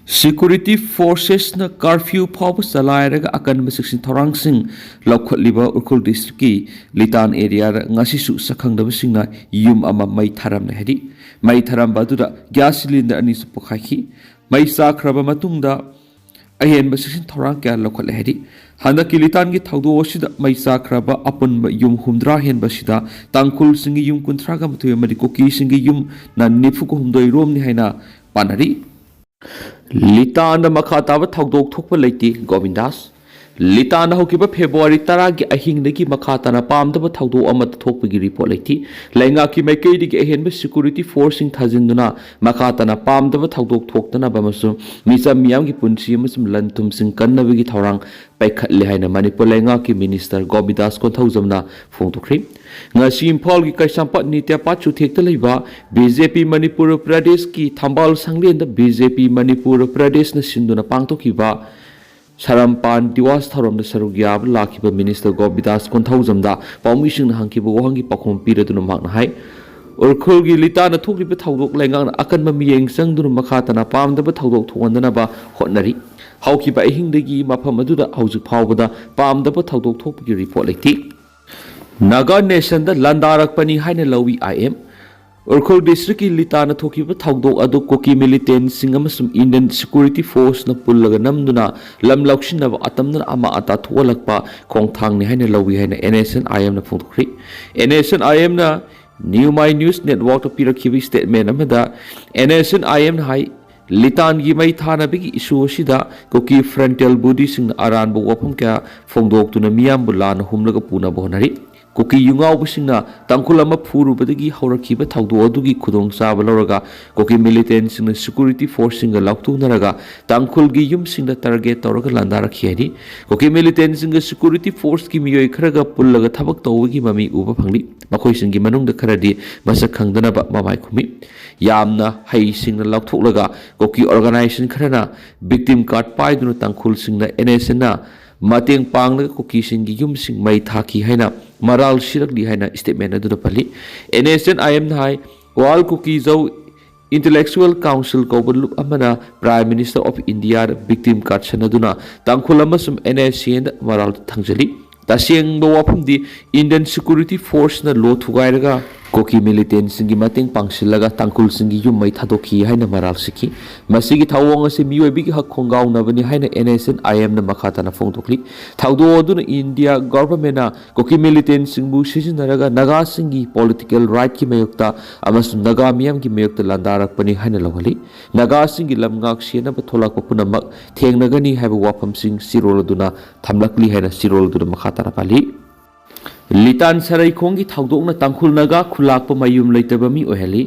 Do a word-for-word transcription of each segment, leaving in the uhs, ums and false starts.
Security Forcesꯅ curfew ꯐꯥꯎꯕ ꯆꯂꯥꯏꯔꯒ ꯑꯀꯟꯕ ꯆꯦꯛꯁꯤꯟ ꯊꯧꯔꯥꯡꯁꯤꯡ ꯂꯧꯈꯠꯂꯤꯕ ꯎꯈ꯭ꯔꯨꯜ districtꯀꯤ ꯂꯤꯇꯥꯟ areaꯗ ꯉꯁꯤꯁꯨ ꯁꯛꯈꯪꯗꯕꯁꯤꯡꯅ ꯌꯨꯝ ꯑꯃ ꯃꯩ ꯊꯥꯔꯝꯂꯦ ꯍꯥꯏꯔꯤ꯫ ꯃꯩ ꯊꯥꯔꯝꯕ ꯑꯗꯨꯗ gas cylinder ꯑꯅꯤꯁꯨ ꯄꯣꯈꯥꯏꯈꯤ꯫ ꯃꯩ ꯆꯥꯛꯈ꯭ꯔꯕ ꯃꯇꯨꯡꯗ ꯑꯍꯦꯟꯕ ꯆꯦꯛꯁꯤꯟ ꯊꯧꯔꯥꯡ ꯀꯌꯥ ꯂꯧꯈꯠꯂꯦ ꯍꯥꯏꯔꯤ꯫ ꯍꯟꯗꯛꯀꯤ ꯂꯤꯇꯥꯟꯒꯤ ꯊꯧꯗꯣꯛ ꯑꯁꯤꯗ ꯃꯩ ꯆꯥꯛꯈ꯭ꯔꯕ ꯑꯄꯨꯟꯕ ꯌꯨꯝ ꯍꯨꯝꯗ꯭ꯔꯥ ꯍꯦꯟꯕ ꯑꯁꯤꯗ ꯇꯥꯡꯈꯨꯜꯁꯤꯡꯒꯤ ꯌꯨꯝ ꯀꯨꯟꯊ꯭ꯔꯥꯒ ꯃꯥꯊꯣꯏ ꯑꯃꯗꯤ ꯀꯨꯀꯤꯁꯤꯡꯒꯤ ꯌꯨꯝꯅ ꯅꯤꯐꯨꯒ ꯍꯨꯝꯗꯣꯏ ꯔꯣꯝꯅꯤ ꯍꯥꯏꯅ ꯄꯥꯅꯔꯤ꯫ ꯂꯤꯇꯥꯟꯗ ꯃꯈꯥ ꯇꯥꯕ ꯊꯧꯗꯣꯛ ꯊꯣꯛꯄ ꯂꯩꯇꯦ, ꯒꯣꯕꯤꯟꯗꯥꯁ꯫ ꯂꯤꯇꯥꯟꯗ ꯍꯧꯈꯤꯕ February ꯇꯔꯥꯒꯤ ꯑꯍꯤꯡꯗꯒꯤ ꯃꯈꯥ ꯇꯥꯅ ꯄꯥꯝꯗꯕ ꯊꯧꯗꯣꯛ ꯑꯃꯠꯇ ꯊꯣꯛꯄꯒꯤ report ꯂꯩꯇꯦ꯫ ꯂꯩꯉꯥꯛꯀꯤ ꯃꯥꯏꯀꯩꯗꯒꯤ ꯑꯍꯦꯟꯕ security forceꯁꯤꯡ ꯊꯥꯖꯤꯟꯗꯨꯅ ꯃꯈꯥ ꯇꯥꯅ ꯄꯥꯝꯗꯕ ꯊꯧꯗꯣꯛ ꯊꯣꯛꯇꯅꯕ ꯑꯃꯁꯨꯡ ꯃꯤꯆꯝ ꯃꯤꯌꯥꯝꯒꯤ ꯄꯨꯟꯁꯤ ꯑꯃꯁꯨꯡ ꯂꯟ ꯊꯨꯝꯁꯤꯡ ꯀꯟꯅꯕꯒꯤ ꯊꯧꯔꯥꯡ ꯄꯥꯏꯈꯠꯂꯦ ꯍꯥꯏꯅ ꯃꯅꯤꯄꯨꯔ ꯂꯩꯉꯥꯛꯀꯤ minister ꯒꯣꯕꯤꯟꯗꯥꯁ ꯀꯣꯟꯊꯧꯖꯝꯅ ꯐꯣꯡꯗꯣꯛꯈ꯭ꯔꯤ꯫ ꯉꯁꯤ ꯏꯝꯐꯥꯜꯒꯤ ꯀꯩꯁꯥꯝꯄꯥꯠ ꯅꯤꯇ꯭ꯌꯥꯄꯥꯠ ꯆꯨꯊꯦꯛꯇ ꯂꯩꯕ BJP ꯃꯅꯤꯄꯨꯔ ꯄ꯭ꯔꯗꯦꯁꯀꯤ ꯊꯝꯕꯥꯜ ꯁꯪꯂꯦꯟꯗ BJP ꯃꯅꯤꯄꯨꯔ ꯄ꯭ꯔꯗꯦꯁꯅ ꯁꯤꯟꯗꯨꯅ ꯄꯥꯡꯊꯣꯛꯈꯤꯕ ꯁꯔꯝꯄꯥꯟ ꯗꯤꯋꯥꯁ ꯊꯧꯔꯝꯗ ꯁꯔꯨꯛ ꯌꯥꯕ ꯂꯥꯛꯈꯤꯕ minister ꯒꯣꯕꯤꯟꯗꯥꯁ ꯀꯣꯟꯊꯧꯖꯝꯗ ꯄꯥꯎꯃꯤꯁꯤꯡꯅ ꯍꯪꯈꯤꯕ ꯋꯥꯍꯪꯒꯤ ꯄꯥꯎꯈꯨꯝ ꯄꯤꯔꯗꯨꯅ ꯃꯍꯥꯛꯅ ꯍꯥꯏ, ꯎꯈ꯭ꯔꯨꯜꯒꯤ ꯂꯤꯇꯥꯟꯗ ꯊꯣꯛꯂꯤꯕ ꯊꯧꯗꯣꯛ ꯂꯩꯉꯥꯛꯅ ꯑꯀꯟꯕ ꯃꯤꯠꯌꯦꯡ ꯆꯪꯗꯨꯅ ꯃꯈꯥ ꯇꯥꯅ ꯄꯥꯝꯗꯕ ꯊꯧꯗꯣꯛ ꯊꯣꯛꯍꯟꯗꯅꯕ ꯍꯣꯠꯅꯔꯤ꯫ ꯍꯧꯈꯤꯕ ꯑꯍꯤꯡꯗꯒꯤ ꯃꯐꯝ ꯑꯗꯨꯗ ꯍꯧꯖꯤꯛ ꯐꯥꯎꯕꯗ ꯄꯥꯝꯗꯕ ꯊꯧꯗꯣꯛ ꯊꯣꯛꯄꯒꯤ report ꯂꯩꯇꯦ꯫ ꯅꯥꯒꯥ nationꯗ ꯂꯥꯟꯗꯥꯔꯛꯄꯅꯤ ꯍꯥꯏꯅ ꯂꯧꯏ IM꯫ ꯎꯈ꯭ꯔꯨꯜ districtꯀꯤ ꯂꯤꯇꯥꯟꯗ ꯊꯣꯛꯈꯤꯕ ꯊꯧꯗꯣꯛ ꯑꯗꯨ ꯀꯨꯀꯤ militantꯁꯤꯡ ꯑꯃꯁꯨꯡ Indian security forceꯅ ꯄꯨꯜꯂꯒ ꯅꯝꯗꯨꯅ ꯂꯝ ꯂꯧꯁꯤꯟꯅꯕ ꯑꯇꯝꯅꯅ ꯑꯃ ꯑꯇꯥ ꯊꯣꯛꯍꯜꯂꯛꯄ ꯈꯣꯡꯊꯥꯡꯅꯤ ꯍꯥꯏꯅ ꯂꯧꯏ ꯍꯥꯏꯅ NSNIMꯅ ꯐꯣꯡꯗꯣꯛꯈ꯭ꯔꯤ꯫ NSNIMꯅ New My News Networkꯇ ꯄꯤꯔꯛꯈꯤꯕ statement ꯑꯃꯗ NSNIMꯅ ꯍꯥꯏ, ꯂꯤꯇꯥꯟꯒꯤ ꯃꯩ ꯊꯥꯅꯕꯒꯤ issue ꯑꯁꯤꯗ ꯀꯨꯀꯤ frontal bodyꯁꯤꯡꯅ ꯑꯔꯥꯟꯕ ꯋꯥꯐꯝ ꯀꯌꯥ ꯐꯣꯡꯗꯣꯛꯇꯨꯅ ꯃꯤꯌꯥꯝꯕꯨ ꯂꯥꯟꯅ ꯍꯨꯝꯂꯒ ꯄꯨꯅꯕ ꯍꯣꯠꯅꯔꯤ꯫ ꯀꯨꯀꯤ ꯌꯨꯝꯉꯥꯎꯕꯁꯤꯡꯅ ꯇꯥꯡꯈꯨꯜ ꯑꯃ ꯐꯨꯔꯨꯕꯗꯒꯤ ꯍꯧꯔꯛꯈꯤꯕ ꯊꯧꯗꯣꯛ ꯑꯗꯨꯒꯤ ꯈꯨꯗꯣꯡꯆꯥꯕ ꯂꯧꯔꯒ ꯀꯨꯀꯤ militantꯁꯤꯡꯅ security forceꯁꯤꯡꯒ ꯂꯥꯎꯊꯣꯛꯅꯔꯒ ꯇꯥꯡꯈꯨꯜꯒꯤ ꯌꯨꯝꯁꯤꯡꯗ target ꯇꯧꯔꯒ ꯂꯥꯟꯗꯥꯔꯛꯈꯤ ꯍꯥꯏꯔꯤ꯫ ꯀꯨꯀꯤ militantꯁꯤꯡꯒ security forceꯀꯤ ꯃꯤꯑꯣꯏ ꯈꯔꯒ ꯄꯨꯜꯂꯒ ꯊꯕꯛ ꯇꯧꯕꯒꯤ ꯃꯃꯤ ꯎꯕ ꯐꯪꯂꯤ꯫ ꯃꯈꯣꯏꯁꯤꯡꯒꯤ ꯃꯅꯨꯡꯗ ꯈꯔꯗꯤ ꯃꯁꯛ ꯈꯪꯗꯅꯕ ꯃꯃꯥꯏ ꯈꯨꯝꯃꯤ꯫ ꯌꯥꯝꯅ ꯍꯩꯁꯤꯡꯅ ꯂꯥꯎꯊꯣꯛꯂꯒ ꯀꯨꯀꯤ organization ꯈꯔꯅ victim card ꯄꯥꯏꯗꯨꯅ ꯇꯥꯡꯈꯨꯜꯁꯤꯡꯅ NSNꯅ ꯃꯇꯦꯡ ꯄꯥꯡꯂꯒ ꯀꯨꯀꯤꯁꯤꯡꯒꯤ ꯌꯨꯝꯁꯤꯡ ꯃꯩ ꯊꯥꯈꯤ ꯍꯥꯏꯅ ꯃꯔꯥꯜ ꯁꯤꯔꯛꯂꯤ ꯍꯥꯏꯅ statement ꯑꯗꯨꯗ ꯄꯜꯂꯤ꯫ NSNIMꯅ ꯍꯥꯏ, All Kuki Zo Intellectual Council ꯀꯧꯕ ꯂꯨꯞ ꯑꯃꯅ Prime Minister of India victim card ꯁꯟꯅꯗꯨꯅ ꯇꯥꯡꯈꯨꯜ ꯑꯃꯁꯨꯡ N S C N ꯗ ꯃꯔꯥꯜ ꯊꯥꯡꯖꯜꯂꯤ꯫ ꯇꯁꯦꯡꯕ ꯋꯥꯐꯝꯗꯤ, Indian Security Force ꯅ ꯂꯣ ꯊꯨꯒꯥꯏꯔꯒ ꯀꯨꯀꯤ militant ꯁꯤꯡꯒꯤ ꯃꯇꯦꯡ ꯄꯥꯡꯁꯤꯜꯂꯒ ꯇꯥꯡꯈꯨꯜꯁꯤꯡꯒꯤ ꯌꯨꯝ ꯃꯩ ꯊꯥꯗꯣꯛꯈꯤ ꯍꯥꯏꯅ ꯃꯔꯥꯜ ꯁꯤꯈꯤ꯫ ꯃꯁꯤꯒꯤ ꯊꯧꯑꯣꯡ ꯑꯁꯤ ꯃꯤꯑꯣꯏꯕꯒꯤ ꯍꯛ ꯈꯣꯡꯒꯥꯎꯅꯕꯅꯤ ꯍꯥꯏꯅ N S N I M ꯅ ꯃꯈꯥ ꯇꯥꯅ ꯐꯣꯡꯗꯣꯛꯂꯤ꯫ ꯊꯧꯗꯣꯛ ꯑꯗꯨꯅ India government ꯅ ꯀꯨꯀꯤ militant ꯁꯤꯡꯕꯨ ꯁꯤꯖꯤꯟꯅꯔꯒ ꯅꯥꯒꯥꯁꯤꯡꯒꯤ political right ꯀꯤ ꯃꯥꯌꯣꯛꯇ ꯑꯃꯁꯨꯡ ꯅꯥꯒꯥ ꯃꯤꯌꯥꯝꯒꯤ ꯃꯥꯌꯣꯛꯇ ꯂꯥꯟꯗꯥꯔꯛꯄꯅꯤ ꯍꯥꯏꯅ ꯂꯧꯍꯜꯂꯤ꯫ ꯅꯥꯒꯥꯁꯤꯡꯒꯤ ꯂꯝꯉꯥꯛ ꯁꯦꯟꯅꯕ ꯊꯣꯛꯂꯛꯄ ꯄꯨꯝꯅꯃꯛ ꯊꯦꯡꯅꯒꯅꯤ ꯍꯥꯏꯕ ꯋꯥꯐꯝꯁꯤꯡ ꯆꯤꯔꯣꯜ ꯑꯗꯨꯅ ꯊꯝꯂꯛꯂꯤ ꯍꯥꯏꯅ ꯆꯤꯔꯣꯜ ꯑꯗꯨꯅ ꯃꯈꯥ ꯇꯥꯅ ꯄꯜꯂꯤ꯫ ꯂꯤꯇꯥꯟ ꯁꯔꯩꯈꯣꯡꯒꯤ ꯊꯧꯗꯣꯛꯅ ꯇꯥꯡꯈꯨꯜ ꯅꯥꯒꯥ ꯈꯨꯜꯂꯥꯛꯄ ꯃꯌꯨꯝ ꯂꯩꯇꯕ ꯃꯤ ꯑꯣꯏꯍꯜꯂꯤ꯫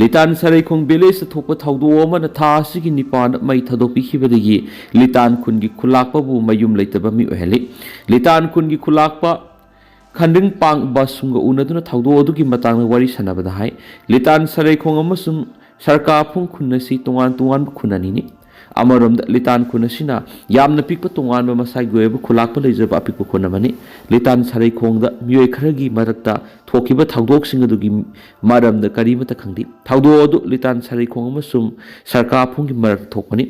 ꯂꯤꯇꯥꯟ ꯁꯔꯩꯈꯣꯡ village ꯇ ꯊꯣꯛꯄ ꯊꯧꯗꯣꯛ ꯑꯃꯅ ꯊꯥ ꯑꯁꯤꯒꯤ ꯅꯤꯄꯥꯟꯗ ꯃꯩ ꯊꯥꯗꯣꯛꯄꯤꯈꯤꯕꯗꯒꯤ ꯂꯤꯇꯥꯟ ꯈꯨꯟꯒꯤ ꯈꯨꯜꯂꯥꯛꯄꯕꯨ ꯃꯌꯨꯝ ꯂꯩꯇꯕ ꯃꯤ ꯑꯣꯏꯍꯜꯂꯤ꯫ ꯂꯤꯇꯥꯟ ꯈꯨꯟꯒꯤ ꯈꯨꯜꯂꯥꯛꯄ ꯈꯟꯗ꯭ꯔꯤꯡꯄꯥꯡ ꯕꯥꯁꯨꯝꯒ ꯎꯅꯗꯨꯅ ꯊꯧꯗꯣꯛ ꯑꯗꯨꯒꯤ ꯃꯇꯥꯡꯗ ꯋꯥꯔꯤ ꯁꯥꯟꯅꯕꯗ ꯍꯥꯏ, ꯂꯤꯇꯥꯟ ꯁꯔꯩꯈꯣꯡ ꯑꯃꯁꯨꯡ ꯁꯔꯀꯥꯐꯨꯡ ꯈꯨꯟ ꯑꯁꯤ ꯇꯣꯉꯥꯟ ꯇꯣꯉꯥꯟꯕ ꯈꯨꯟ ꯑꯅꯤꯅꯤ꯫ ꯑꯃꯔꯣꯝꯗ ꯂꯤꯇꯥꯟ ꯈꯨꯟ ꯑꯁꯤꯅ ꯌꯥꯝꯅ ꯄꯤꯛꯄ ꯇꯣꯉꯥꯟꯕ ꯃꯁꯥꯒꯤ ꯑꯣꯏꯕ ꯈꯨꯂꯥꯛꯄ ꯂꯩꯖꯕ ꯑꯄꯤꯛꯄ ꯈꯨꯟ ꯑꯃꯅꯤ꯫ ꯂꯤꯇꯥꯟ ꯁꯔꯩꯈꯣꯡꯗ ꯃꯤꯑꯣꯏ ꯈꯔꯒꯤ ꯃꯔꯛꯇ ꯊꯣꯛꯈꯤꯕ ꯊꯧꯗꯣꯛꯁꯤꯡ ꯑꯗꯨꯒꯤ ꯃꯔꯝꯗ ꯀꯔꯤꯃꯠꯇ ꯈꯪꯗꯦ꯫ ꯊꯧꯗꯣꯛ ꯑꯗꯨ ꯂꯤꯇꯥꯟ ꯁꯔꯩꯈꯣꯡ ꯑꯃꯁꯨꯡ ꯁꯔꯀꯥꯐꯨꯡꯒꯤ ꯃꯔꯛꯇ ꯊꯣꯛꯄꯅꯤ꯫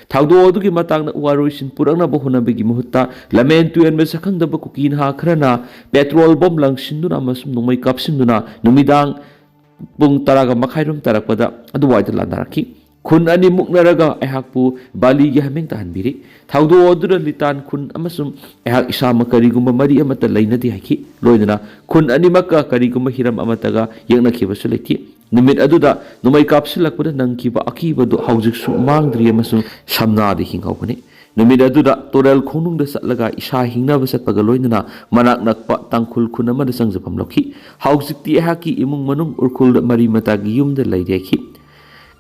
ꯊꯧꯗꯣꯛ ꯑꯗꯨꯒꯤ ꯃꯇꯥꯡꯗ ꯋꯥꯔꯣꯏꯁꯤꯟ ꯄꯨꯔꯛꯅꯕ ꯍꯣꯠꯅꯕꯒꯤ ꯃꯍꯨꯠꯇ ꯂꯝꯍꯦꯟ ꯇꯨꯍꯦꯟꯕ ꯁꯛꯈꯪꯗꯕ ꯀꯨꯀꯤ ꯅꯍꯥ ꯈꯔꯅ petrol bomb ꯂꯪꯁꯤꯟꯗꯨꯅ ꯑꯃꯁꯨꯡ ꯅꯣꯡꯃꯩ ꯀꯥꯞꯁꯤꯟꯗꯨꯅ ꯅꯨꯃꯤꯗꯥꯡ ꯄꯨꯡ ꯇꯔꯥꯒ ꯃꯈꯥꯏꯔꯣꯝ ꯇꯥꯔꯛꯄꯗ ꯑꯗꯨꯋꯥꯏꯗ ꯂꯥꯟꯗꯥꯔꯛꯈꯤ꯫ ꯈꯨꯟ ꯑꯅꯤ ꯃꯨꯛꯅꯔꯒ ꯑꯩꯍꯥꯛꯄꯨ ꯕꯥꯂꯤꯒꯤ ꯍꯥꯃꯦꯡ ꯇꯥꯍꯟꯕꯤꯔꯤ꯫ ꯊꯧꯗꯣꯛ ꯑꯗꯨꯗ ꯂꯤꯇꯥꯟ ꯈꯨꯟ ꯑꯃꯁꯨꯡ ꯑꯩꯍꯥꯛ ꯏꯁꯥꯃꯛ ꯀꯔꯤꯒꯨꯝꯕ ꯃꯔꯤ ꯑꯃꯠꯇ ꯂꯩꯅꯗꯦ ꯍꯥꯏꯈꯤ꯫ ꯂꯣꯏꯅꯅ ꯈꯨꯟ ꯑꯅꯤꯃꯛꯀ ꯀꯔꯤꯒꯨꯝꯕ ꯍꯤꯔꯝ ꯑꯃꯠꯇꯒ ꯌꯦꯛꯅꯈꯤꯕꯁꯨ ꯂꯩꯇꯦ꯫ ꯅꯨꯃꯤꯠ ꯑꯗꯨꯗ ꯅꯣꯡꯃꯩ ꯀꯥꯞꯁꯤꯜꯂꯛꯄꯗ ꯅꯪꯈꯤꯕ ꯑꯀꯤꯕꯗꯨ ꯍꯧꯖꯤꯛꯁꯨ ꯃꯥꯡꯗ꯭ꯔꯤ ꯑꯃꯁꯨꯡ ꯁꯝꯅꯥꯗ ꯍꯤꯡꯍꯧꯕꯅꯤ꯫ ꯅꯨꯃꯤꯠ ꯑꯗꯨꯗ ꯇꯨꯔꯦꯜ ꯈꯣꯡꯅꯨꯡꯗ ꯆꯠꯂꯒ ꯏꯁꯥ ꯍꯤꯡꯅꯕ ꯆꯠꯄꯒ ꯂꯣꯏꯅꯅ ꯃꯅꯥꯛ ꯅꯛꯄ ꯇꯥꯡꯈꯨꯜ ꯈꯨꯟ ꯑꯃꯗ ꯆꯪꯖꯐꯝ ꯂꯧꯈꯤ꯫ ꯍꯧꯖꯤꯛꯇꯤ ꯑꯩꯍꯥꯛꯀꯤ ꯏꯃꯨꯡ ꯃꯅꯨꯡ ꯎꯔꯈꯨꯜꯗ ꯃꯔꯤ ꯃꯇꯥꯒꯤ ꯌꯨꯝꯗ ꯂꯩꯔꯦ ꯍꯥꯏꯈꯤ꯫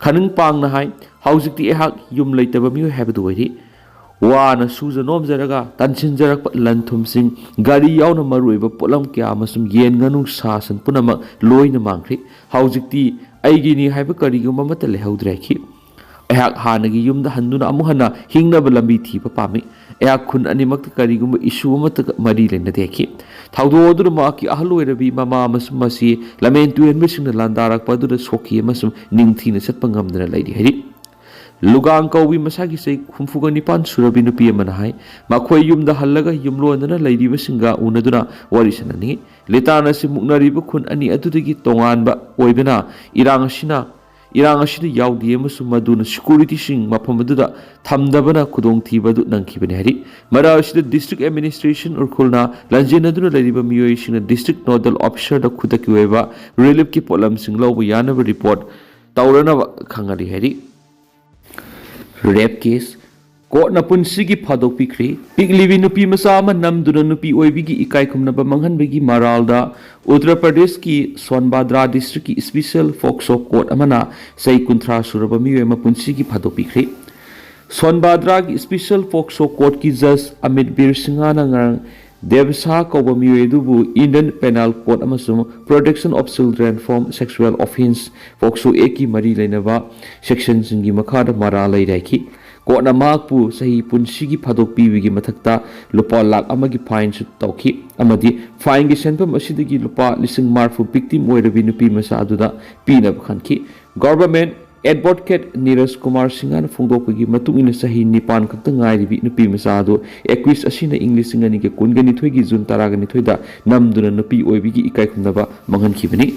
ꯈꯅꯤꯡꯄꯥꯡꯅ ꯍꯥꯏ, ꯍꯧꯖꯤꯛꯇꯤ ꯑꯩꯍꯥꯛ ꯌꯨꯝ ꯂꯩꯇꯕ ꯃꯤꯑꯣꯏ ꯍꯥꯏꯕꯗꯨ ꯑꯣꯏꯔꯦ꯫ ꯋꯥꯅ ꯁꯨꯖ ꯅꯣꯝꯖꯔꯒ ꯇꯥꯟꯁꯤꯟꯖꯔꯛꯄ ꯂꯟ ꯊꯨꯝꯁꯤꯡ, ꯒꯥꯔꯤ ꯌꯥꯎꯅ ꯃꯔꯨꯑꯣꯏꯕ ꯄꯣꯠꯂꯝ ꯀꯌꯥ ꯑꯃꯁꯨꯡ ꯌꯦꯟ, ꯉꯥꯅꯨ, ꯁꯥ, ꯁꯟ ꯄꯨꯝꯅꯃꯛ ꯂꯣꯏꯅ ꯃꯥꯡꯈ꯭ꯔꯦ꯫ ꯍꯧꯖꯤꯛꯇꯤ ꯑꯩꯒꯤꯅꯤ ꯍꯥꯏꯕ ꯀꯔꯤꯒꯨꯝꯕ ꯑꯃꯠꯇ ꯂꯩꯍꯧꯗ꯭ꯔꯦ ꯍꯥꯏꯈꯤ꯫ ꯑꯩꯍꯥꯛ ꯍꯥꯟꯅꯒꯤ ꯌꯨꯝꯗ ꯍꯟꯗꯨꯅ ꯑꯃꯨꯛ ꯍꯟꯅ ꯍꯤꯡꯅꯕ ꯂꯝꯕꯤ ꯊꯤꯕ ꯄꯥꯝꯃꯤ꯫ ꯑꯩꯍꯥꯛ ꯈꯨꯟ ꯑꯅꯤꯃꯛꯇ ꯀꯔꯤꯒꯨꯝꯕ issue ꯑꯃꯠꯇꯒ ꯃꯔꯤ ꯂꯩꯅꯗꯦ ꯍꯥꯏꯈꯤ꯫ ꯊꯧꯗꯣꯛ ꯑꯗꯨꯗ ꯃꯍꯥꯛꯀꯤ ꯑꯍꯜ ꯑꯣꯏꯔꯕꯤ ꯃꯃꯥ ꯑꯃꯁꯨꯡ ꯃꯁꯤ ꯂꯝꯍꯦꯟ ꯇꯨꯍꯦꯟꯕꯁꯤꯡꯅ ꯂꯥꯟꯗꯥꯔꯛꯄ ꯑꯗꯨꯗ ꯁꯣꯛꯈꯤ ꯑꯃꯁꯨꯡ ꯅꯤꯡꯊꯤꯅ ꯆꯠꯄ ꯉꯝꯗꯅ ꯂꯩꯔꯤ ꯍꯥꯏꯔꯤ꯫ ꯂꯨꯒꯥꯡ ꯀꯧꯕꯤ ꯃꯁꯥꯒꯤ ꯆꯍꯤ ꯍꯨꯝꯐꯨꯒ ꯅꯤꯄꯥꯟ ꯁꯨꯔꯕꯤ ꯅꯨꯄꯤ ꯑꯃꯅ ꯍꯥꯏ, ꯃꯈꯣꯏ ꯌꯨꯝꯗ ꯍꯜꯂꯒ ꯌꯨꯝꯂꯣꯟꯅꯅ ꯂꯩꯔꯤꯕꯁꯤꯡꯒ ꯎꯅꯗꯨꯅ ꯋꯥꯔꯤ ꯁꯥꯟꯅꯅꯤꯡꯏ꯫ ꯂꯤꯇꯥꯟ ꯑꯁꯤ ꯃꯨꯛꯅꯔꯤꯕ ꯈꯨꯟ ꯑꯅꯤ ꯑꯗꯨꯗꯒꯤ ꯇꯣꯉꯥꯟꯕ ꯑꯣꯏꯕꯅ ꯏꯔꯥꯡ ꯑꯁꯤꯅ ꯏꯔꯥꯡ ꯑꯁꯤꯗ ꯌꯥꯎꯗꯦ ꯑꯃꯁꯨꯡ ꯃꯗꯨꯅ securityꯁꯤꯡ ꯃꯐꯝ ꯑꯗꯨꯗ ꯊꯝꯗꯕꯅ ꯈꯨꯗꯣꯡꯊꯤꯕ ꯑꯗꯨ ꯅꯪꯈꯤꯕꯅꯤ ꯍꯥꯏꯔꯤ꯫ ꯃꯔꯛ ꯑꯁꯤꯗ district administration ꯎꯔꯈꯨꯜꯅ ꯂꯥꯟꯖꯦꯟꯅꯗꯨꯅ ꯂꯩꯔꯤꯕ ꯃꯤꯑꯣꯏꯁꯤꯡꯅ district nodal officerꯗ ꯈꯨꯗꯛꯀꯤ ꯑꯣꯏꯕ reliefꯀꯤ ꯄꯣꯠꯂꯝꯁꯤꯡ ꯂꯧꯕ ꯌꯥꯅꯕ report ꯇꯧꯔꯅꯕ ꯈꯪꯍꯜꯂꯤ ꯍꯥꯏꯔꯤ꯫ Rape case, courtꯅ ꯄꯨꯟꯁꯤꯒꯤ ꯐꯥꯗꯣꯛꯄꯤꯈ꯭ꯔꯤ꯫ ꯄꯤꯛꯂꯤꯕꯤ ꯅꯨꯄꯤ ꯃꯆꯥ ꯑꯃ ꯅꯝꯗꯨꯅ ꯅꯨꯄꯤ ꯑꯣꯏꯕꯤꯒꯤ ꯏꯀꯥꯏ ꯈꯨꯝꯅꯕ ꯃꯥꯡꯍꯟꯕꯒꯤ ꯃꯔꯥꯜꯗ ꯎꯠꯇꯔ ꯄ꯭ꯔꯗꯦꯁꯀꯤ ꯁꯣꯟꯕꯥꯗ꯭ꯔꯥ districtꯀꯤ special POCSO court ꯑꯃꯅ ꯆꯍꯤ ꯀꯨꯟꯊ꯭ꯔꯥ ꯁꯨꯔꯕ ꯃꯤꯑꯣꯏ ꯑꯃ ꯄꯨꯟꯁꯤꯒꯤ ꯐꯥꯗꯣꯛꯄꯤꯈ꯭ꯔꯤ꯫ ꯁꯣꯟꯕꯥꯗ꯭ꯔꯥꯒꯤ special POCSO courtꯀꯤ judge ꯑꯃꯤꯠ ꯕꯤꯔ ꯁꯤꯡꯍꯅ ꯉꯔꯥꯡ ꯗꯦꯕꯁꯥ ꯀꯧꯕ ꯃꯤꯑꯣꯏ ꯑꯗꯨꯕꯨ Indian Penal Code ꯑꯃꯁꯨꯡ Protection of Children from Sexual Offence, POCSO Actꯀꯤ ꯃꯔꯤ ꯂꯩꯅꯕ sectionꯁꯤꯡꯒꯤ ꯃꯈꯥꯗ ꯃꯔꯥꯜ ꯂꯩꯔꯦ ꯍꯥꯏꯈꯤ꯫ Courtꯅ ꯃꯍꯥꯛꯄꯨ ꯆꯍꯤ ꯄꯨꯟꯁꯤꯒꯤ ꯐꯥꯗꯣꯛ ꯄꯤꯕꯒꯤ ꯃꯊꯛꯇ ꯂꯨꯄꯥ ꯂꯥꯈ ꯑꯃꯒꯤ fineꯁꯨ ꯇꯧꯈꯤ ꯑꯃꯗꯤ fineꯒꯤ ꯁꯦꯟꯐꯝ ꯑꯁꯤꯗꯒꯤ ꯂꯨꯄꯥ ꯂꯤꯁꯤꯡ ꯃꯔꯤꯐꯨ victim ꯑꯣꯏꯔꯕꯤ ꯅꯨꯄꯤ ꯃꯆꯥ ꯑꯗꯨꯗ ꯄꯤꯅꯕ ꯈꯟꯈꯤ꯫ Government advocate ꯅꯤꯔꯖ ꯀꯨꯃꯥꯔ ꯁꯤꯡꯍꯅ ꯐꯣꯡꯗꯣꯛꯄꯒꯤ ꯃꯇꯨꯡ ꯏꯟꯅ, ꯆꯍꯤ ꯅꯤꯄꯥꯟ ꯈꯛꯇ ꯉꯥꯏꯔꯤꯕꯤ ꯅꯨꯄꯤ ꯃꯆꯥ ꯑꯗꯨ accused ꯑꯁꯤꯅ ꯏꯪ ꯂꯤꯁꯤꯡ ꯑꯅꯤꯒ ꯀꯨꯟꯒ ꯅꯤꯊꯣꯏꯒꯤ June ꯇꯔꯥꯒ ꯅꯤꯊꯣꯏꯗ ꯅꯝꯗꯨꯅ ꯅꯨꯄꯤ ꯑꯣꯏꯕꯤꯒꯤ ꯏꯀꯥꯏ ꯈꯨꯝꯅꯕ ꯃꯥꯡꯍꯟꯈꯤꯕꯅꯤ꯫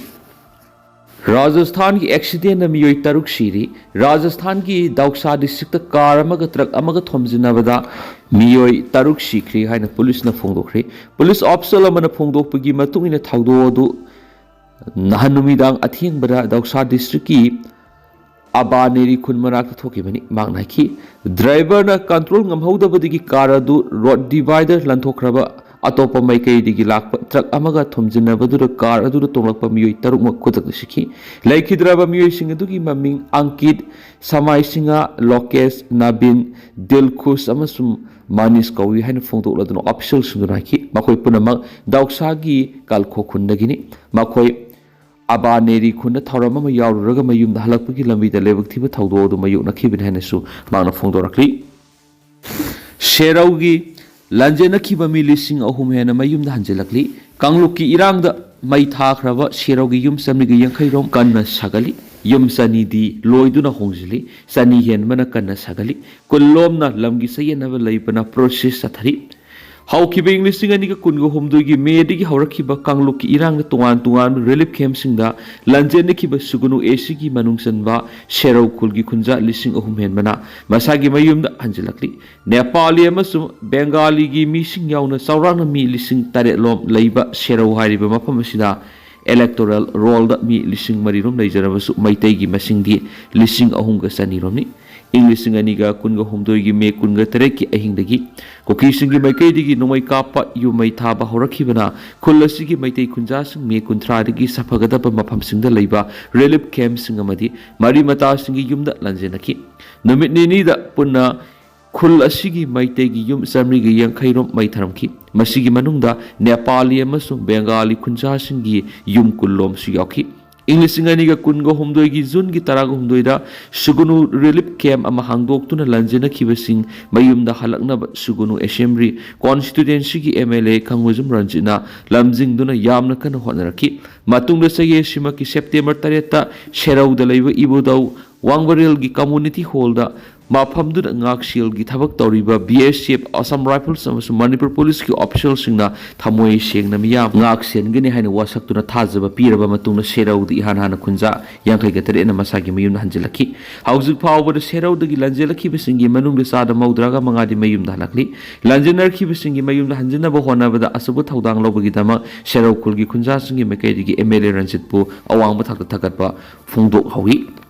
ꯔꯥꯖꯁꯊꯥꯟꯒꯤ accidentꯅ ꯃꯤꯑꯣꯏ ꯇꯔꯨꯛ ꯁꯤꯔꯤ꯫ ꯔꯥꯖꯁꯊꯥꯟꯒꯤ ꯗꯧꯁꯥ districtꯇ car ꯑꯃꯒ truck ꯑꯃꯒ ꯊꯣꯝꯖꯤꯟꯅꯕꯗ ꯃꯤꯑꯣꯏ ꯇꯔꯨꯛ ꯁꯤꯈ꯭ꯔꯦ ꯍꯥꯏꯅ ꯄꯨꯂꯤꯁꯅ ꯐꯣꯡꯗꯣꯛꯈ꯭ꯔꯦ꯫ ꯄꯨꯂꯤꯁ official ꯑꯃꯅ ꯐꯣꯡꯗꯣꯛꯄꯒꯤ ꯃꯇꯨꯡ ꯏꯟꯅ, ꯊꯧꯗꯣꯛ ꯑꯗꯨ ꯅꯍꯥꯟ ꯅꯨꯃꯤꯗꯥꯡ ꯑꯊꯦꯡꯕꯗ ꯗꯧꯁꯥ districtꯀꯤ ꯑꯕꯥꯅꯦꯔꯤ ꯈꯨꯟ ꯃꯅꯥꯛꯇ ꯊꯣꯛꯈꯤꯕꯅꯤ꯫ ꯃꯍꯥꯛꯅ ꯍꯥꯏꯈꯤ, driverꯅ control ꯉꯝꯍꯧꯗꯕꯗꯒꯤ car ꯑꯗꯨ road divider ꯂꯥꯟꯊꯣꯛꯈ꯭ꯔꯕ ꯑꯇꯣꯞꯄ ꯃꯥꯏꯀꯩꯗꯒꯤ ꯂꯥꯛꯄ truck ꯑꯃꯒ ꯊꯣꯝꯖꯤꯟꯅꯕꯗꯨꯗ car ꯑꯗꯨꯗ ꯇꯣꯡꯂꯛꯄ ꯃꯤꯑꯣꯏ ꯇꯔꯨꯛꯃꯛ ꯈꯨꯗꯛꯇ ꯁꯤꯈꯤ꯫ ꯂꯩꯈꯤꯗ꯭ꯔꯕ ꯃꯤꯑꯣꯏꯁꯤꯡ ꯑꯗꯨꯒꯤ ꯃꯃꯤꯡ ꯑꯪꯀꯤꯠ, ꯁꯃꯥꯏ ꯁꯤꯡꯍ, ꯂꯣꯀꯦꯁ, ꯅꯕꯤꯟ, ꯗꯤꯜꯈꯨꯁ ꯑꯃꯁꯨꯡ ꯃꯥꯅꯤꯁ ꯀꯧꯏ ꯍꯥꯏꯅ ꯐꯣꯡꯗꯣꯛꯂꯗꯨꯅ officialꯁꯤꯡꯗꯨꯅ ꯍꯥꯏꯈꯤ꯫ ꯃꯈꯣꯏ ꯄꯨꯝꯅꯃꯛ ꯗꯧꯁꯥꯒꯤ ꯀꯜꯈꯣ ꯈꯨꯟꯗꯒꯤꯅꯤ꯫ ꯃꯈꯣꯏ ꯑꯕꯥꯅꯦꯔꯤ ꯈꯨꯟꯗ ꯊꯧꯔꯝ ꯑꯃ ꯌꯥꯎꯔꯨꯔꯒ ꯃꯌꯨꯝꯗ ꯍꯜꯂꯛꯄꯒꯤ ꯂꯝꯕꯤꯗ ꯂꯥꯏꯕꯛ ꯊꯤꯕ ꯊꯧꯗꯣꯛ ꯑꯗꯨ ꯃꯥꯌꯣꯛꯅꯈꯤꯕꯅꯤ ꯍꯥꯏꯅꯁꯨ ꯃꯍꯥꯛꯅ ꯐꯣꯡꯗꯣꯔꯛꯂꯤ꯫ ꯁꯦꯔꯧꯒꯤ ꯂꯥꯟꯖꯦꯟꯅꯈꯤꯕ ꯃꯤ ꯂꯤꯁꯤꯡ ꯑꯍꯨꯝ ꯍꯦꯟꯅ ꯃꯌꯨꯝꯗ ꯍꯟꯖꯤꯜꯂꯛꯂꯤ꯫ ꯀꯥꯡꯂꯨꯞꯀꯤ ꯏꯔꯥꯡꯗ ꯃꯩ ꯊꯥꯈ꯭ꯔꯕ ꯁꯦꯔꯧꯒꯤ ꯌꯨꯝ ꯆꯥꯝꯃꯔꯤꯒ ꯌꯥꯡꯈꯩ ꯔꯣꯝ ꯀꯟꯅ ꯁꯥꯒꯠꯂꯤ꯫ ꯌꯨꯝ ꯆꯅꯤꯗꯤ ꯂꯣꯏꯗꯨꯅ ꯍꯣꯡꯖꯤꯜꯂꯤ꯫ ꯆꯅꯤ ꯍꯦꯟꯕꯅ ꯀꯟꯅ ꯁꯥꯒꯠꯂꯤ꯫ ꯀꯨꯟ ꯂꯣꯝꯅ ꯂꯝꯒꯤ ꯆꯌꯦꯠꯅꯕ ꯂꯩꯕꯅ ꯄ꯭ꯔꯣꯁꯦꯁ ꯆꯠꯊꯔꯤ꯫ ꯍꯧꯈꯤꯕ ꯏꯪ ꯂꯤꯁꯤꯡ ꯑꯅꯤꯒ ꯀꯨꯟꯒ ꯍꯨꯝꯗꯣꯏꯒꯤ ꯃꯦꯗꯒꯤ ꯍꯧꯔꯛꯈꯤꯕ ꯀꯥꯡꯂꯨꯞꯀꯤ ꯏꯔꯥꯡꯗ ꯇꯣꯉꯥꯟ ꯇꯣꯉꯥꯟꯕ ꯔꯤꯂꯤꯐ ꯀꯦꯝꯞꯁꯤꯡꯗ ꯂꯥꯟꯖꯦꯟꯅꯈꯤꯕ ꯁꯨꯒꯨꯅꯨ ꯑꯦꯁꯤꯒꯤ ꯃꯅꯨꯡ ꯆꯟꯕ ꯁꯦꯔꯧ ꯈꯨꯜꯒꯤ ꯈꯨꯟꯖꯥ ꯂꯤꯁꯤꯡ ꯑꯍꯨꯝ ꯍꯦꯟꯕꯅ ꯃꯁꯥꯒꯤ ꯃꯌꯨꯝꯗ ꯍꯟꯖꯤꯜꯂꯛꯂꯤ꯫ ꯅꯦꯄꯥꯂꯤ ꯑꯃꯁꯨꯡ ꯕꯦꯡꯒꯥꯂꯤꯒꯤ ꯃꯤꯁꯤꯡ ꯌꯥꯎꯅ ꯆꯥꯎꯔꯥꯛꯅ ꯃꯤ ꯂꯤꯁꯤꯡ ꯇꯔꯦꯠ ꯂꯣꯝ ꯂꯩꯕ ꯁꯦꯔꯧ ꯍꯥꯏꯔꯤꯕ ꯃꯐꯝ ꯑꯁꯤꯗ ꯏꯂꯦꯛꯇꯣꯔꯦꯜ ꯔꯣꯜꯗ ꯃꯤ ꯂꯤꯁꯤꯡ ꯃꯔꯤ ꯔꯣꯝ ꯂꯩꯖꯔꯕꯁꯨ ꯃꯩꯇꯩꯒꯤ ꯃꯁꯤꯡꯗꯤ ꯂꯤꯁꯤꯡ ꯑꯍꯨꯝꯒ ꯆꯅꯤ ꯔꯣꯝꯅꯤ꯫ ꯏꯪ ꯂꯤꯁꯤꯡ ꯑꯅꯤꯒ ꯀꯨꯟꯒ ꯍꯨꯝꯗꯣꯏꯒꯤ ꯃꯦ ꯀꯨꯟꯒ ꯇꯔꯦꯠꯀꯤ ꯑꯍꯤꯡꯗꯒꯤ ꯀꯨꯀꯤꯁꯤꯡꯒꯤ ꯃꯥꯏꯀꯩꯗꯒꯤ ꯅꯣꯡꯃꯩ ꯀꯥꯞꯄ ꯌꯨꯝ ꯃꯩ ꯊꯥꯕ ꯍꯧꯔꯛꯈꯤꯕꯅ ꯈꯨꯜ ꯑꯁꯤꯒꯤ ꯃꯩꯇꯩ ꯈꯨꯟꯖꯥꯁꯤꯡ ꯃꯦ ꯀꯨꯟꯊ꯭ꯔꯥꯗꯒꯤ ꯁꯥꯐꯒꯗꯕ ꯃꯐꯝꯁꯤꯡꯗ ꯂꯩꯕ ꯔꯤꯂꯤꯐ ꯀꯦꯝꯞꯁꯤꯡ ꯑꯃꯗꯤ ꯃꯔꯤ ꯃꯇꯥꯁꯤꯡꯒꯤ ꯌꯨꯝꯗ ꯂꯥꯟꯖꯦꯟꯅꯈꯤ꯫ ꯅꯨꯃꯤꯠ ꯅꯤꯅꯤꯗ ꯄꯨꯟꯅ ꯈꯨꯜ ꯑꯁꯤꯒꯤ ꯃꯩꯇꯩꯒꯤ ꯌꯨꯝ ꯆꯥꯝꯃꯔꯤꯒ ꯌꯥꯡꯈꯩ ꯔꯣꯝ ꯃꯩ ꯊꯥꯔꯝꯈꯤ꯫ ꯃꯁꯤꯒꯤ ꯃꯅꯨꯡꯗ ꯅꯦꯄꯥꯂꯤ ꯑꯃꯁꯨꯡ ꯕꯦꯡꯒꯥꯂꯤ ꯈꯨꯟꯖꯥꯁꯤꯡꯒꯤ ꯌꯨꯝ ꯀꯨꯟ ꯂꯣꯝꯁꯨ ꯌꯥꯎꯈꯤ꯫ ꯏꯪ ꯂꯤꯁꯤꯡ ꯑꯅꯤꯒ ꯀꯨꯟꯒ ꯍꯨꯝꯗꯣꯏꯒꯤ ꯖꯨꯟꯒꯤ ꯇꯔꯥꯍꯨꯝꯗꯣꯏꯗ ꯁꯨꯒꯨꯅꯨ ꯔꯤꯂꯤꯐ ꯀꯦꯝꯞ ꯑꯃ ꯍꯥꯡꯗꯣꯛꯇꯨꯅ ꯂꯥꯟꯖꯦꯟꯅꯈꯤꯕꯁꯤꯡ ꯃꯌꯨꯝꯗ ꯍꯜꯂꯛꯅꯕ ꯁꯨꯒꯨꯅꯨ ꯑꯦꯁꯦꯝꯕ꯭ꯂꯤ ꯀꯣꯟꯁꯇꯤꯇ꯭ꯋꯦꯟꯁꯤꯒꯤ ꯑꯦꯝ ꯑꯦꯜ ꯑꯦ ꯈꯪꯉꯣꯏꯖꯝ ꯔꯟꯖꯤꯠꯅ ꯂꯝꯖꯤꯡꯗꯨꯅ ꯌꯥꯝꯅ ꯀꯟꯅ ꯍꯣꯠꯅꯔꯛꯈꯤ꯫ ꯃꯇꯨꯡꯗ ꯆꯌꯦꯠꯁꯤꯃꯛꯀꯤ ꯁꯦꯞꯇꯦꯝꯕꯔ ꯇꯔꯦꯠꯇ ꯁꯦꯔꯧꯗ ꯂꯩꯕ ꯏꯕꯨꯙꯧ ꯋꯥꯡꯕꯔꯦꯜꯒꯤ ꯀꯝꯃꯨꯅꯤꯇꯤ ꯍꯣꯜꯗ ꯃꯐꯝꯗꯨꯗ ꯉꯥꯛꯁꯦꯜꯒꯤ ꯊꯕꯛ ꯇꯧꯔꯤꯕ ꯕꯤ ꯑꯦꯁ ꯑꯦꯐ, ꯑꯁꯥꯝ ꯔꯥꯏꯐꯜꯁ ꯑꯃꯁꯨꯡ ꯃꯅꯤꯄꯨꯔ ꯄꯨꯂꯤꯁꯀꯤ ꯑꯣꯐꯤꯁꯤꯌꯦꯜꯁꯤꯡꯅ ꯊꯃꯣꯏ ꯁꯦꯡꯅ ꯃꯤꯌꯥꯝ ꯉꯥꯛ ꯁꯦꯟꯒꯅꯤ ꯍꯥꯏꯅ ꯋꯥꯁꯛꯇꯨꯅ ꯊꯥꯖꯕ ꯄꯤꯔꯕ ꯃꯇꯨꯡꯗ ꯁꯦꯔꯧꯗ ꯏꯍꯥꯟ ꯍꯥꯟꯅ ꯈꯨꯟꯖꯥ ꯌꯥꯡꯈꯩꯒ ꯇꯔꯦꯠꯅ ꯃꯁꯥꯒꯤ ꯃꯌꯨꯝꯗ ꯍꯟꯖꯤꯜꯂꯛꯈꯤ꯫ ꯍꯧꯖꯤꯛ ꯐꯥꯎꯕꯗ ꯁꯦꯔꯧꯗꯒꯤ ꯂꯥꯟꯖꯦꯜꯂꯛꯈꯤꯕꯁꯤꯡꯒꯤ ꯃꯅꯨꯡꯗ ꯆꯥꯗ ꯃꯧꯗ꯭ꯔꯥꯒ ꯃꯉꯥꯗꯤ ꯃꯌꯨꯝꯗ ꯍꯜꯂꯛꯂꯤ꯫ ꯂꯥꯟꯖꯦꯟꯅꯔꯛꯈꯤꯕꯁꯤꯡꯒꯤ ꯃꯌꯨꯝꯗ ꯍꯟꯖꯤꯟꯅꯕ ꯍꯣꯠꯅꯕꯗ ꯑꯆꯧꯕ ꯊꯧꯗꯥꯡ ꯂꯧꯕꯒꯤꯗꯃꯛ ꯁꯦꯔꯧ ꯈꯨꯜꯒꯤ ꯈꯨꯟꯖꯥꯁꯤꯡꯒꯤ ꯃꯥꯏꯀꯩꯗꯒꯤ ꯑꯦꯝ ꯑꯦꯜ ꯑꯦ ꯔꯟꯖꯤꯠꯄꯨ ꯑꯋꯥꯡꯕ ꯊꯥꯛꯇ ꯊꯥꯒꯠꯄ ꯐꯣꯡꯗꯣꯛꯍꯧꯏ꯫